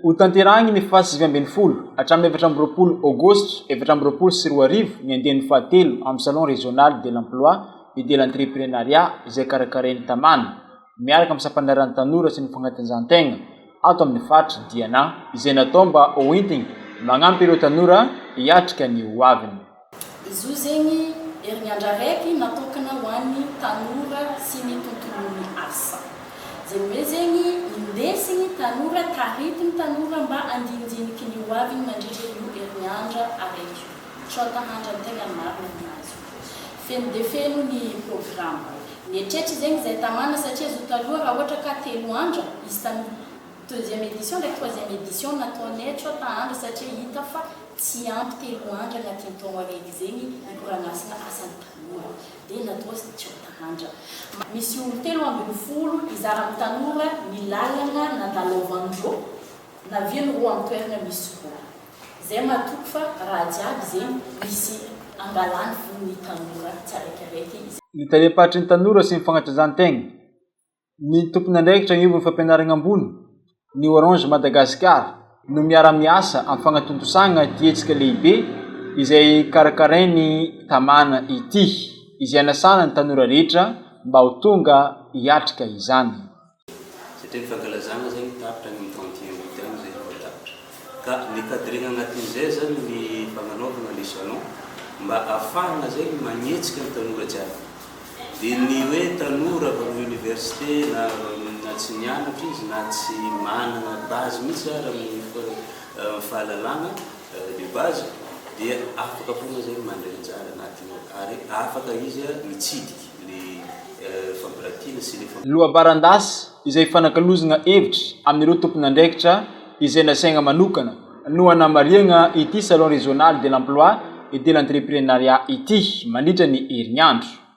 Hotanterahina ny faha 19 hatramin'ny 24 aogositra 2024 ny andiany fahatelo amin'ny Salon régional de l'emploi et de l'entrepreneuriat izay karakarain'ny Tamana miaraka amin'ny sampandraharahan'ny tanora sy ny fagnatanjahan-tegna ato amin'ny faritra Diana izay natao mba hoentigny magnampy ireo tanora hiatrika ny hoaviny. Izy io zegny herignandro araiky natokana ho an'ny tanora sy ny tontolon'ny asa. Zegny hoe zegny indesigny tanora, taritigny tanora mba handinidiniky ny hoaviny mandritra io herignandra araiky io. Tsôta handra ny tegna marina aminazy io. Feno dia feno ny programa. Mietretra zegny zay tamana satria zo taloha raha ohatra ka telo andra izy tamin'ny deuxième édition ndraiky troisième édition nataonay tsôta andra satria hita fa tsy ampy telo andra agnatin'ny taogno araiky zegny hikoragnasana asan'ny tanora dia natao tsôta andra. Misy olo 13 hizara amin'ny tanora ny lalana nandalôvan-drô naviany rô amin'ny toerana misy rô. Zay matoky fa raha jiaby zegny misy angalany fon'ny tanora tsaraikaraiky izay. Ny talem-paritry ny tanora sy ny fagnatanjahan-tegna, ny tompon'andraikitra anivon'ny fampianarana ambony, ny Orange Madagascar no miara-miasa amin'ny fagnatontosagna ity hetsika lehibe izay karakarain'ny Tamana ity, izay anasana ny tanora rehetra mba ho tonga hiatrika izany. Satria ny fankalazana zegny tapitra any amin'ny 31 août any zay vao tapitra. Ka ni-cadrena agnatin'izay zany ny fagnanaovagna le salon mba ahafahagna zegny magnetsika ny tanora jiaby. Dia ny hoe tanora avy amin'ny université na na tsy nianatra izy na tsy managna base mihitsy ary amin'ny fahalalagna de base dia afaka foagna zegny mandray anjara agnatiny ao ary afaka izy mitsidiky le fampiratiana sy le Lohabaran-dasy izay ifanakalozana hevitra amin'ireo tompon'andraikitra izay nasaina manokana no hanamarihana ity Salon régional de l'emploi et de l'entrepreneuriat ity mandritra ny herinandro.